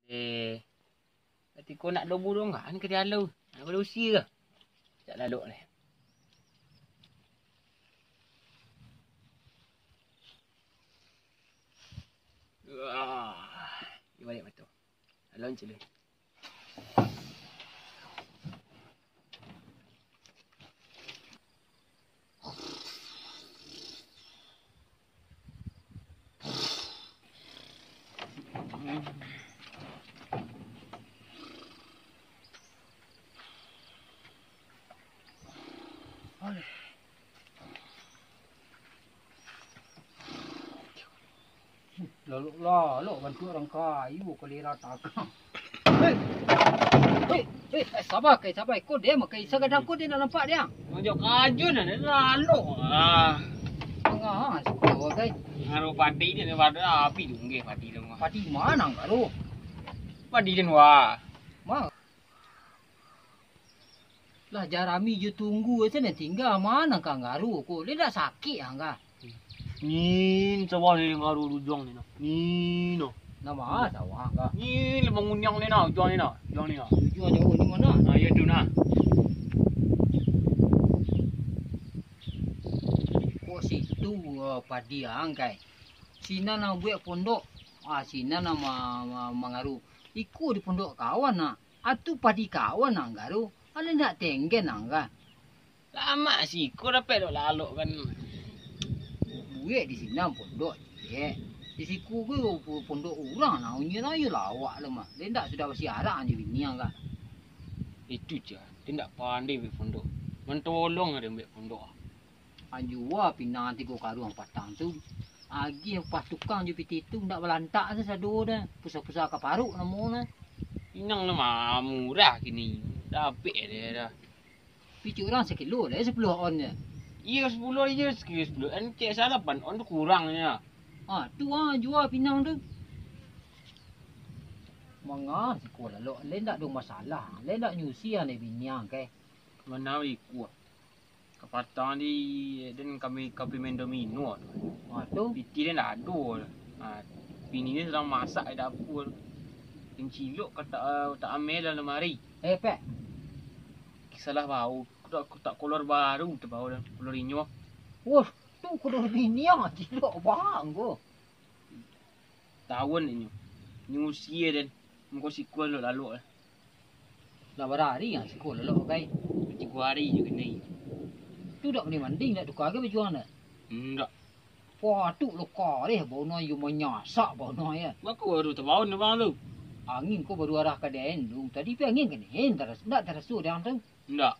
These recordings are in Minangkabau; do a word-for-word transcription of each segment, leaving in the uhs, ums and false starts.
Eh, katiko nak dobu tu kan ka dialau. Nak ka diusia ka? Cak lalok ni. Wah, di balik mata. Alon cilin. Lalok-lalok bantuak urang kayo, kolera takang. Hei! Hei! Hei! Eh, saba kai, saba. Ko den ma kai, sagadang ko den nak nampak den. Mojok kajun ado lalok. Ah. Tangah suko kai. Ngaruh padi ni, ado api tu nggih padi tu. Padi ma nan garu? Padi den wa. Ma. Lah jarami jo tunggu se nan tingga, ma nan ka garu ko? Lai dak sakik ang ka? Ni sawah ni garu ujuang ni nah. Ni noh. Nama sawah ang ka? Ni lamang uniang ni nah, ujuang ni nah, ujuang ni nah. Ujuang jauah ni ma? Nah, iyo tu nah. Ko situ, ah, padi ang kai. Sinan nan buek pondok. Ah, sinan nan ma-, ma-, mangaru. Iko di pondok kawan nah. Atu padi kawan ang ka tu, alun nak tenggen ang ka. Lamak siko dapek dok lalok kan. Buek di sinan pondok ciek. Di siko ko pondok urang nah, unyi nah yo lawak lo mah. Lai ndak sudah basiarak jo bini ang ka. Itu sia, den ndak pandai buek pondok. Mantolong den buek pondok. Anjua pinang tigo karuang patang tu. Agiah upah tukang jo pitih tu ndak balantak se sado doh. Pusa-pusa ka paruik namo nah. Inang lah ma-, murah kini. Dapek deh dah. Picik urang sakilo lah sapuluah on je. Iyo, sapuluah iyo, sakilo sapuluah on. Cek salah pan on tu kurang nyo. Ah, tu ah, jua pinang tu. Manga siko lalok, lai ndak ado masalah. Lai ndak nyusia dek bini ang kai. Manga iko. Kapatang di, den kami, ka pai main domino tu. Ha, tu? Pitih den lah ado. Ha, bini den sadang masak di dapua tu. Den cilok kotak, kotak ameh dalam lamari. Eh, Pek. Salah bao, kotak, kotak kolor baru tu bao den, kolor inyo. Wah, tu kolor bini ang cilok bang ko. Tawun inyo. Nyusia den. Muko siko lalok-lalok lah. Lah bara ari ang siko lalok kai? Tigo ari jo kinai. Tu dak mandi-mandi, dak tuka ka baju ang dak? Ndak. Wah, tu luka deh, bau no yo manyasak bau no yo. Bako baru tabaun abang tu. Angin ko baru arah ka den tu. Tadi pi angin kan, eh, ndak taras-, ndak taraso dek ang tu. Ndak.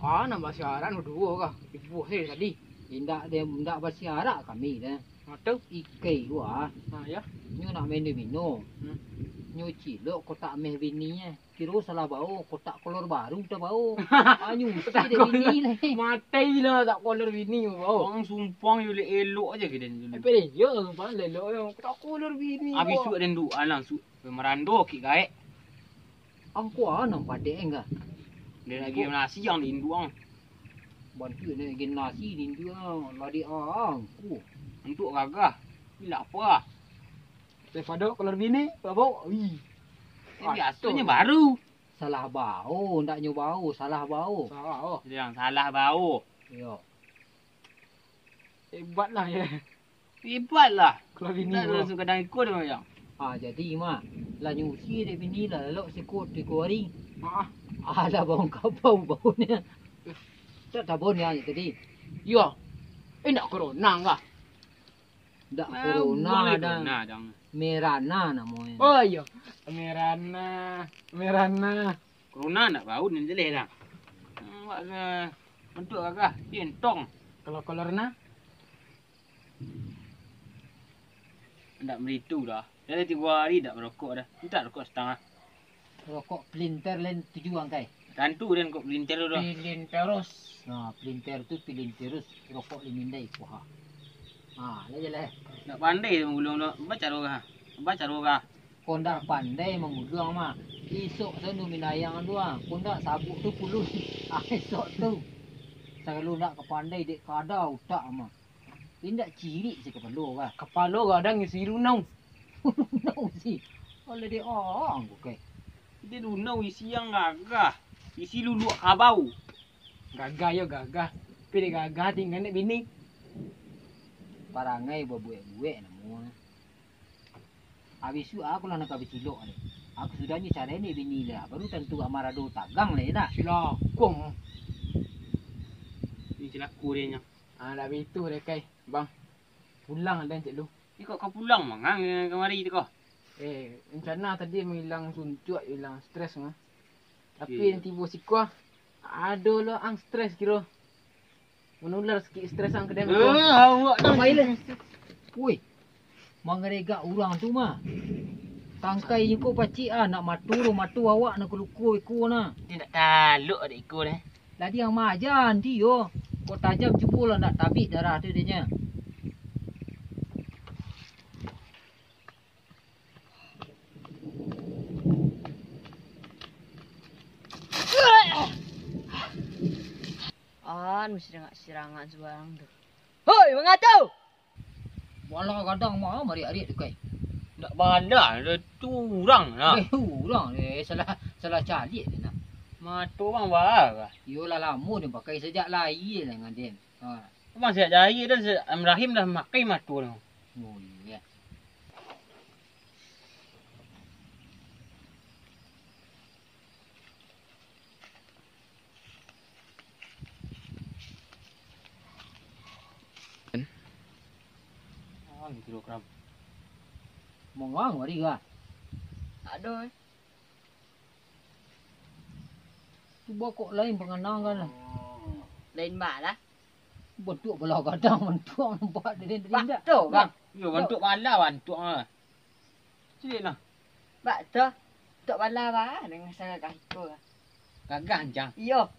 Ah, nan basiarak no duo kah? Ibuah se tadi. Indak, dia indak basiarak kami deh. Matu? Ikai gua. Ah, ya. Nyo nak main domino. Hmm. Nyo cilok kotak ameh bini eh. Kiro salah bao, kotak kolor baru tabao. Ah, nyusi dek bini lai. Matai lah tak kolor bini bao. Bang sumpang yo elok-elok aja kiden tu. Tapi yo sumpang elok yo kotak kolor bini. Abis tu den duan langsung marando kik gaek. Angku ah nan padek enggak. Den lagi nasi yang di induang. Bantu nak gen nasi di induang, lah di angku. Untuk gagah. Ilak apa? Daripada kolor bini, babau. Ih. Ini biasanya baru. Salah bao, ndak nyo bao, salah bao. Salah bao. Yang salah bao. Iyo. Hebat lah ya. Hebat lah. Kalau bini ndak bao. Langsung kadang ikut dia yang. Ah, jadi mak, lah nyusi dek bini lah, lalok siko tigo hari. Ah. Alah, bau kabau bau ni. Tak tabon ya tadi. Iyo. Eh, ndak corona kah? Ndak corona dah. Corona dah. Merana namonyo. Oh iyo. Merana, merana. Corona ndak bau ni jeleh dah. Hmm, wak se-, bentuk gagah, pian tong. Kalau kolor na? Ndak meritu dah. Dari tigo hari ndak merokok dah. Minta rokok setengah. Rokok pelinter lain tuju ang kai. Tantu den rokok pelinter tu dah. Pelinterus. Nah, pelinter tu pelinterus rokok limindai kuah. Ha, lah je lah. Ndak pandai tu mangulung tu. Baca roh kah? Baca roh kah? Kau ndak pandai mangulung mah. Isok tu nu minayang tu ah. Kau ndak sabuk tu pulun. Ah, isok tu. Kalau nak ka pandai dek kada utak mah. Indak cirik si kapalo ka. Kapalo gadang isi lunau. Lunau si. Oleh dek ang ko kai. Di lunau isi yang gagah. Isi luluak kabau. Gagah yo gagah. Tapi dek gagah tinggal dek bini. Parangai babuek-buek namo. Abih tu aku lah nak ka bacilok deh. Aku sudah nyo carai ni bini lah. Baru tantu amarado tagang lah nak. Silakong. Ni cilako dia nyo. Ah, nak bitu deh kai. Bang. Pulang dah cik lu. Ni kok kau pulang mangang kamari tu kau? Eh, rencana tadi mailang suntuak, ilang stres mah. Tapi yang tibo siko, ado lo ang stres kiro. Manular sikik stres ang ka den. Eh, awak dah. Woi. Mangaregak urang tu mah. Tangkai iko pacik ah, nak mato, mato awak nak luko iko nah. Dia nak taluk dek iko deh. Lah diang majan ti yo. Kok tajam cubo lah nak tabik darah tu dia nya. An, mesti dengak sirangan suarang tu. Hoi, mangatu! Bala gadang mah mariak-riak tu kai. Ndak bala, tu urang lah. Eh, urang, eh, salah, salah caliak ni nah. Mato urang baa. Iyo lah lamo ni pakai sajak lahia lah dengan den. Ha. Abang sajak lahia dan se-, Rahim dah makai mato tu. Oh, iyo. Mangang kilogram. Mangang wari ka? Aduh. Cubo kok lain panganangan lah. Lain baa lah. Bantuak bala gadang, bantuak nampak dari indak. Bak tu, bang. Yo, bantuak bala, bantuak ah. Cik nah. Bak tu. Tok bala ba dengan sagagah iko. Gagah ancang. Iyo.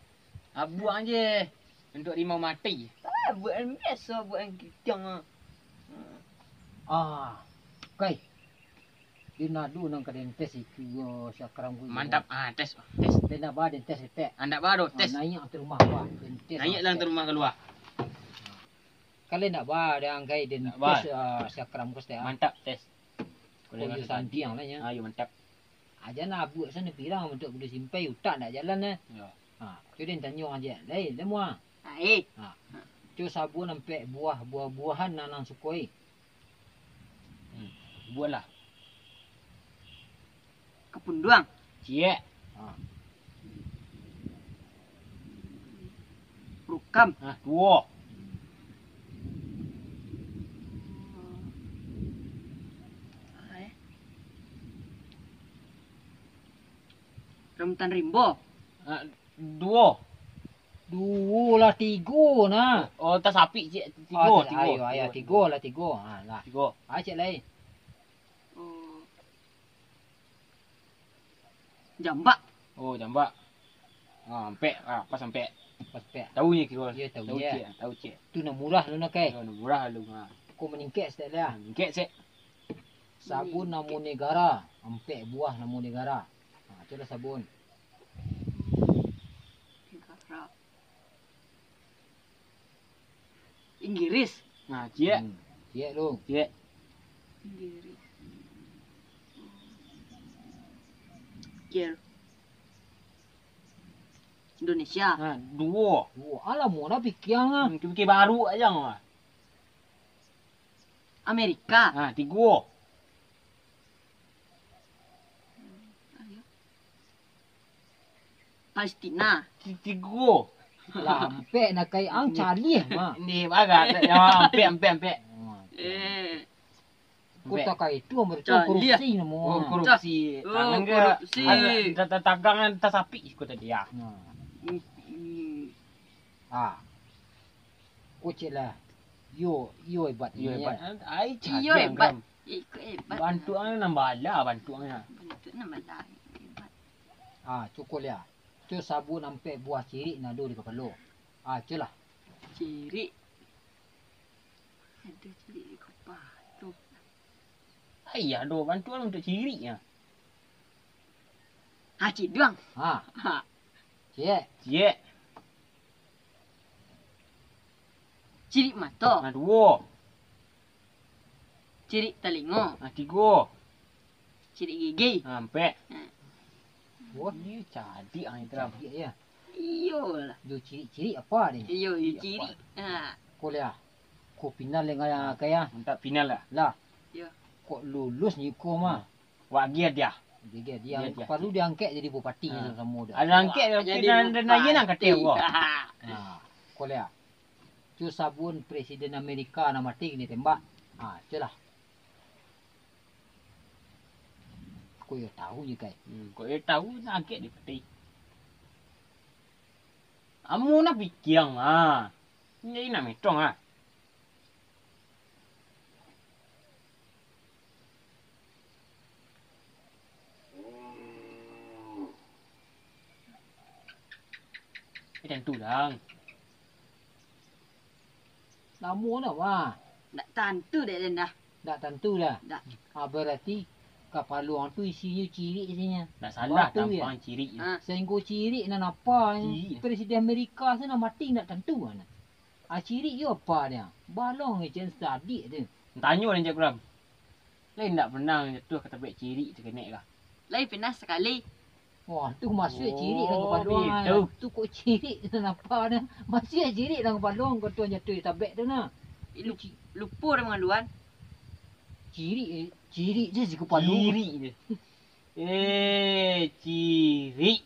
Abuak je. Untuk rimau mati. Ah, buat biaso buat yang kidang ah. Ah. Kai. Di nadu nang ka den tes itu yo sakram ku. Mantap. Ah, tes. Tes. Den ba den tes tek. Andak ba do tes. Naiak tu rumah ba. Den tes. Naiak lah tu rumah kalua. Kalau ndak ba den angkai den tes sakram ku tek. Mantap tes. Kalau santiang lah nya. Ayo mantap. Aja na abuak sana pirang untuk bulu simpai utak ndak jalan nah. Yo. Ha, tu den tanyo aja. Lai, lai mua. Ai. Ha. Tu sabun ampek buah, buah-buahan nan ang sukoi. Hmm. Buatlah. Kapunduang. Ciek. Ha. Rukam. Ha, duo. Rambutan rimbo. Ha, duo. Duo lah, tigo nah. Oh, tasapik ciek. Tigo, tigo. Ayo, ayo, tigo lah, tigo. Ha, lah. Tigo. Ha, ciek lai. Oh. Jambak. Oh, jambak. Ah, ampek. Ah, pas ampek. Pas ampek. Tahu nyo kiro. Iyo, tahu ciek, tahu ciek. Tu nan murah lu nak kai. Iyo, nan murah lu, ha. Ko maningkek saketek lah. Maningkek sek. Sabun namo negara, ampek buah namo negara. Ha, tu lah sabun. Negara. Inggris. Nah, ciek. Hmm, ciek lu. Ciek. Inggris. Ciek. Indonesia. Nah, duo. Duo. Alah, mau nak pikir ah. Hmm, pikir baru aja mah. Amerika. Nah, tigo. Palestina. Ti-, tigo. Lah, ampek nak kai ang calih mah. Ni bagai, ampek, ampek, ampek. Eh. Kota kai tu ampek. Calih. Korupsi namo. Oh, korupsi. Oh, korupsi. Tagangan tasapik iko tadi ya. Nah. Hmm. Ah. Kocek lah. Yo, yo hebat. Yo hebat. Ai, iyo hebat. Iko hebat. Bantuaknyo nambah lah, bantuaknyo. Bantuak nambah lah. Hebat. Ah, cukup lah. Tu sabun ampek buah cirik nan ado di kapalo. Ah, tu lah. Cirik. Ado cirik di kapalo. Ai, ado bantuak untuk cirik ya. Ha, ciduang. Ha. Ha. Ciek. Ciek. Cirik mato. Nah, duo. Cirik talingo. Nah, tigo. Cirik gigi. Nah, ampek. Nah. Wah, iyo cadiak ang itu lah. Cadiak, yo. Iyolah. Yo cirik-cirik apa deh? Iyo, yo cirik. Ha. Ko liah. Ko pinal dengan kaya. Mintak pinal lah. Lah. Yo. Kok lulus ni ko mah. Wak agiah dia. Dia, dia, dia. Dia, dia. Perlu diangkek jadi bupati. Ha. Samo-samo dah. Ada angkek. Wah, jadi dan, dan bupati. Aja nang kata wah. Ha. Ko liah. Cu sabun presiden Amerika nan mati kini tembak. Ha, culah. Kok iyo tahu je, Kai? Hmm, kok iyo tahu, nak angkek di peti. Amu nak pikiang, ha. Jadi nak metong, ha. Eh, tantu, Dang. Lamo dah, wah. Ndak tantu dek den dah. Ndak tantu dah. Ndak. Ah, berarti kapalo ang tu isinyo cirik isinyo. Ndak salah tampang cirik. Ah. Sahinggo cirik nan apa ni? Cirik. Presiden Amerika tu nan mati ndak tantu kan. Ah, cirik yo apa dia? Balong je cen sadik tu. Tanyo lah Encik Kuram. Lai ndak pernah jatuah ka tabek cirik tu kenek kah? Lai pernah sakali. Wah, tu masuak cirik dalam kapalo ang. Tu kok cirik tu napa dah? Masuak cirik dalam kapalo ang, kau tu jatuah di tabek tu nah. Eh, lu-, lupo dah mangaluan. Cirik, eh, cirik je di kapalo. Cirik je. Eh, cirik.